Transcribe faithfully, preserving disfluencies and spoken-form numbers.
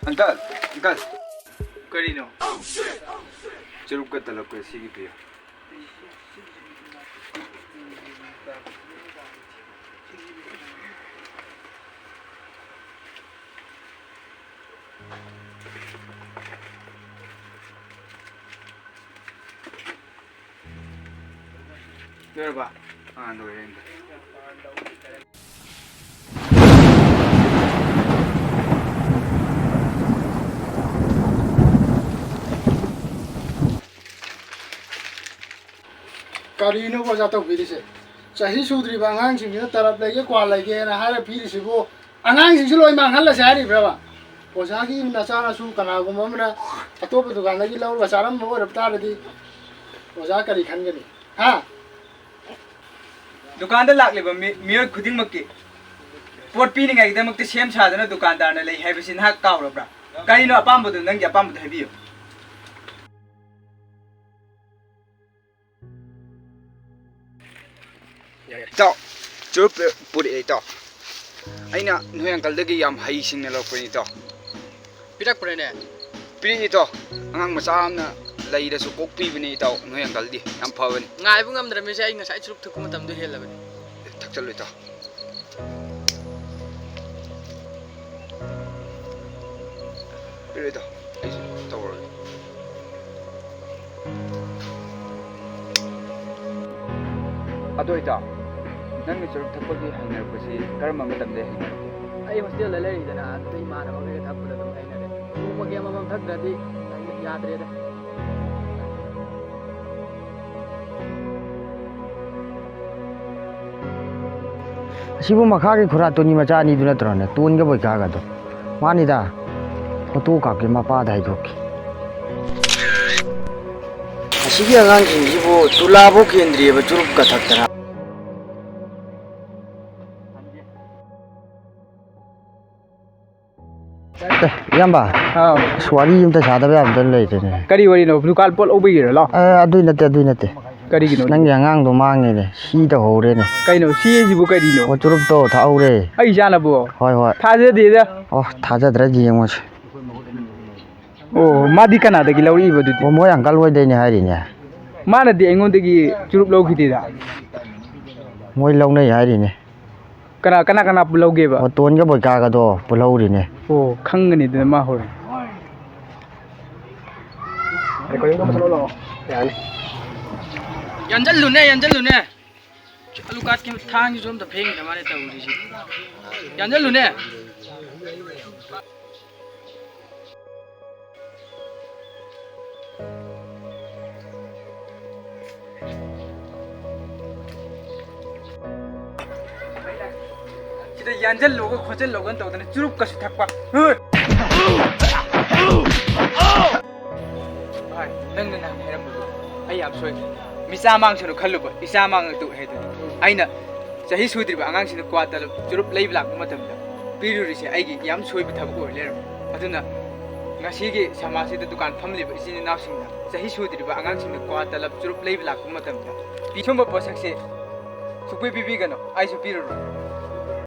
ꯑꯪꯀꯜ, ꯑꯪꯀꯜ꯫ ꯀꯔꯤꯅꯣ? ꯆꯨꯔꯨꯞꯀ ꯇꯂꯞꯀ ꯁꯤꯒꯤ ꯄꯤꯌꯨ꯫ ꯂꯣꯏꯔꯕ? ꯑꯥ, ꯂꯣꯏꯔꯦ, ꯑꯪꯀꯜ꯫ ꯀꯔꯤꯅꯣ ꯑꯣꯖꯥ ꯇꯧꯕꯤꯔꯤꯁꯦ? ꯆꯍꯤ ꯁꯨꯗ꯭ꯔꯤꯕ ꯑꯉꯥꯡꯁꯤꯡꯁꯤꯅ ꯇꯂꯞ ꯂꯩꯒꯦ, ꯀ꯭ꯋꯥ ꯂꯩꯒꯦꯅ ꯍꯥꯏꯔ ꯄꯤꯔꯤꯁꯤꯕꯨ, ꯑꯉꯥꯡꯁꯤꯡꯁꯤ ꯂꯣꯏ ꯃꯥꯡꯍꯜꯂꯁꯦ ꯍꯥꯏꯔꯤꯕ꯭ꯔꯕ? ꯑꯣꯖꯥꯒꯤ ꯅꯆꯥꯅꯁꯨ ꯀꯅꯥꯒꯨꯝꯕ ꯑꯃꯅ ꯑꯇꯣꯞꯄ ꯗꯨꯀꯥꯟꯗꯒꯤ ꯂꯧꯔꯒ ꯆꯥꯔꯝꯕ ꯑꯣꯏꯔꯕ ꯇꯥꯔꯗꯤ, ꯑꯣꯖꯥ ꯀꯔꯤ ꯈꯟꯒꯅꯤ? ꯍꯥ? ꯗꯨꯀꯥꯟꯗ ꯂꯥꯛꯂꯤꯕ ꯃꯤ-, ꯃꯤꯑꯣꯏ ꯈꯨꯗꯤꯡꯃꯛꯀꯤ ꯄꯣꯠ ꯄꯤꯅꯤꯡꯉꯥꯏꯒꯤꯗꯃꯛꯇ ꯁꯦꯝ ꯁꯥꯗꯨꯅ ꯗꯨꯀꯥꯟꯗꯥꯔꯅ ꯂꯩ ꯍꯥꯏꯕꯁꯤ ꯅꯍꯥꯛ ꯀꯥꯎꯔꯕ꯭ꯔꯥ? ꯀꯔꯤꯅꯣ ꯑꯄꯥꯝꯕꯗꯨ? ꯅꯪꯒꯤ ꯑꯄꯥꯝꯕꯗꯨ ꯍꯥꯏꯕꯤꯌꯨ꯫ ꯏꯇꯥꯎ, ꯆꯨꯔꯨꯞ ꯄꯨꯔꯛꯑꯦ, ꯏꯇꯥꯎ꯫ ꯑꯩꯅ ꯅꯣꯏ ꯑꯪꯀꯜꯗꯒꯤ ꯌꯥꯝ ꯍꯩꯁꯤꯡꯅ ꯂꯧꯔꯛꯄꯅꯤ, ꯏꯇꯥꯎ꯫ ꯄꯤꯔꯛꯄ꯭ꯔꯅꯦ? ꯄꯤꯔꯛꯏ, ꯏꯇꯥꯎ꯫ ꯑꯉꯥꯡ ꯃꯆꯥ ꯑꯃꯅ ꯂꯩꯔꯁꯨ ꯀꯣꯛ ꯄꯤꯕꯅꯤ, ꯏꯇꯥꯎ꯫ ꯅꯣꯏ ꯑꯪꯀꯜꯗꯤ ꯌꯥꯝ ꯐꯕꯅꯤ꯫ ꯉꯥꯏꯕ ꯉꯝꯗ꯭ꯔꯃꯤꯁꯦ, ꯑꯩ ꯉꯁꯥꯏ ꯆꯨꯔꯨꯞ ꯊꯛꯄ ꯃꯇꯝꯗꯣ ꯍꯦꯜꯂꯕꯅꯤ꯫ ꯊꯛꯆꯜꯂꯨ, ꯏꯇꯥꯎ꯫ ꯄꯤꯔꯛꯑꯣ, ꯏꯇꯥꯎ꯫ ꯑꯩꯁꯨ ꯇꯧꯔꯒꯦ꯫ ꯑꯗꯣ, ꯏꯇꯥꯎ, ꯅꯪꯅ ꯆꯨꯔꯨꯞ ꯊꯛꯄꯒꯤ ꯍꯩꯅꯔꯛꯄꯁꯤ ꯀꯔꯝꯕ ꯃꯇꯝꯗꯒꯤ ꯍꯩꯅꯔꯛꯀꯦ? ꯑꯩ ꯍꯣꯁꯇꯦꯜꯗ ꯂꯩꯔꯤꯗꯅ, ꯑꯗꯨꯗ ꯏꯃꯥꯟꯅꯕꯈꯩꯒ ꯊꯛꯄꯗ ꯑꯗꯨꯝ ꯍꯩꯅꯔꯦ꯫ ꯅꯣꯡꯃꯒꯤ ꯑꯃꯃꯝ ꯊꯛꯇ꯭ꯔꯗꯤ ꯌꯥꯗ꯭ꯔꯦꯗ꯫ ꯑꯁꯤꯕꯨ ꯃꯈꯥꯒꯤ ꯈꯨꯔꯥꯇꯣꯟꯒꯤ ꯃꯆꯥ ꯑꯅꯤꯗꯨ ꯅꯠꯇ꯭ꯔꯣꯅꯦ? ꯇꯣꯟꯒ ꯕꯣꯏꯀꯥꯒꯗꯣ꯫ ꯃꯥꯅꯤꯗ꯫ ꯐꯣꯇꯣ ꯀꯥꯞꯀꯦ, ꯃꯄꯥꯗ ꯍꯥꯏꯗꯣꯛꯀꯦ꯫ ꯑꯁꯤꯒꯤ ꯑꯉꯥꯡꯁꯤꯡꯁꯤꯕꯨ ꯇꯨꯂꯥꯕꯨ ꯀꯦꯟꯗ꯭ꯔꯤꯑꯕ, ꯆꯨꯔꯨꯞꯀ ꯊꯛꯇꯅ꯫ ꯑꯦ, ꯏꯌꯥꯝꯕ꯫ ꯑꯥꯎ꯫ ꯑꯁ, ꯋꯥꯔꯤ ꯑꯝꯇ ꯁꯥꯗꯕ ꯌꯥꯕ ꯑꯝꯇ ꯂꯩꯔꯦꯅꯦ꯫ ꯀꯔꯤ ꯋꯥꯔꯤꯅꯣ? ꯗꯨꯀꯥꯟ ꯄꯣꯠ ꯂꯧꯕꯒꯤꯔꯣ? ꯂꯥꯎ꯫ ꯑꯦ, ꯑꯗꯨꯏ ꯅꯠꯇꯦ, ꯑꯗꯨꯏ ꯅꯠꯇꯦ꯫ ꯀꯔꯤꯒꯤꯅꯣ? ꯅꯪꯒꯤ ꯑꯉꯥꯡꯗꯣ ꯃꯥꯡꯉꯦꯅꯦ, ꯁꯤ ꯇꯧꯍꯧꯔꯦꯅꯦ꯫ ꯀꯩꯅꯣ ꯁꯤ ꯍꯥꯏꯁꯤꯕꯨ ꯀꯔꯤꯅꯣ? ꯑꯣ, ꯆꯨꯔꯨꯞꯇꯣ ꯊꯛꯍꯧꯔꯦ꯫ ꯑꯩ ꯏꯆꯥꯅꯕꯨ? ꯍꯣꯏ, ꯍꯣꯏ꯫ ꯊꯥꯖꯗꯦꯗ꯫ ꯑꯣ, ꯊꯥꯖꯗ꯭ꯔꯗꯤ ꯌꯦꯡꯉꯣꯁꯦ꯫ ꯑꯣ, ꯃꯥꯗꯤ ꯀꯅꯥꯗꯒꯤ ꯂꯧꯔꯛꯏꯕ ꯑꯗꯨꯗꯤ? ꯑꯣ, ꯃꯣꯏ ꯑꯪꯀꯜ ꯍꯣꯏꯗꯩꯅꯦ ꯍꯥꯏꯔꯤꯅꯦ꯫ ꯃꯥꯅꯗꯤ ꯑꯩꯉꯣꯟꯗꯒꯤ ꯆꯨꯔꯨꯞ ꯂꯧꯈꯤꯗꯦꯗ꯫ ꯃꯣꯏ ꯂꯧꯅꯩ ꯍꯥꯏꯔꯤꯅꯦ꯫ ꯀꯅꯥ, ꯀꯅꯥ, ꯀꯅꯥ ꯂꯧꯒꯦꯕ? ꯑꯣ, ꯇꯣꯟꯒ ꯕꯣꯏꯀꯥꯒꯗꯣ ꯄꯨꯜꯍꯧꯔꯤꯅꯦ꯫ ꯑꯣ, ꯈꯪꯒꯅꯤ ꯑꯗꯨꯅ ꯃꯥ ꯍꯧꯔꯦ꯫ ꯔꯦꯀꯣꯔꯗꯤꯡꯗꯣ ꯃꯨꯊꯠꯂꯣ ꯂꯥꯛꯑꯣ꯫ ꯌꯥꯅꯤ꯫ ꯌꯥꯟꯖꯜꯂꯨꯅꯦ, ꯌꯥꯟꯖꯜꯂꯨꯅꯦ꯫ ꯑꯂꯨ ꯀꯥꯠꯀꯤ ꯊꯥꯡꯁꯤꯁꯨ ꯑꯝꯇ ꯐꯦꯡꯗ꯭ꯔ ꯃꯥꯜꯂꯦ ꯇꯧꯔꯤꯁꯦ꯫ ꯌꯥꯟꯖꯜꯂꯨꯅꯦ꯫ ꯁꯤꯗ ꯌꯥꯟꯖꯜꯂꯣꯒ ꯈꯣꯠꯆꯜꯂꯣꯒ ꯇꯧꯗꯅ ꯆꯨꯔꯨꯞꯀꯁꯨ ꯊꯛꯄ꯫ ꯍꯣꯏ꯫ ꯚꯥꯏ, ꯅꯪꯅ ꯅꯍꯥꯟ ꯍꯥꯏꯔꯝꯕꯗꯣ ꯑꯩ ꯌꯥꯝ ꯁꯣꯏꯈ꯭ꯔꯦ꯫ ꯃꯤꯆꯥ ꯃꯥꯡꯁꯅꯨ ꯈꯜꯂꯨꯕ, ꯏꯆꯥ ꯃꯥꯡꯅ ꯇꯣꯛꯑꯦ ꯍꯥꯏꯗꯨꯅꯤ꯫ ꯑꯩꯅ ꯆꯍꯤ ꯁꯨꯗ꯭ꯔꯤꯕ ꯑꯉꯥꯡꯁꯤꯡꯅ ꯀ꯭ꯋꯥ ꯇꯂꯕ ꯆꯨꯔꯨꯞ ꯂꯩꯕ ꯂꯥꯛꯄ ꯃꯇꯝꯗ ꯄꯤꯔꯨꯔꯤꯁꯦ ꯑꯩꯒꯤ ꯌꯥꯝ ꯁꯣꯏꯕ ꯊꯕꯛ ꯑꯣꯏꯔ ꯂꯩꯔꯝꯃꯦ꯫ ꯑꯗꯨꯅ ꯉꯁꯤꯒꯤ ꯁꯃꯥꯖꯁꯤꯗ ꯗꯨꯀꯥꯟ ꯐꯝꯂꯤꯕ ꯏꯆꯤꯟ ꯏꯅꯥꯎꯁꯤꯡꯅ ꯆꯍꯤ ꯁꯨꯗ꯭ꯔꯤꯕ ꯑꯉꯥꯡꯁꯤꯡꯅ ꯀ꯭ꯋꯥ ꯇꯂꯕ ꯆꯨꯔꯨꯞ ꯂꯩꯕ ꯂꯥꯛꯄ ꯃꯇꯝꯗ ꯄꯤ-, ꯁꯨꯝꯕ ꯄꯣꯠꯁꯛꯁꯦ ꯁꯨꯛꯄꯤ ꯄꯤꯕꯤꯒꯅꯨ, ꯑꯩꯁꯨ ꯄꯤꯔꯨꯔꯣꯏ꯫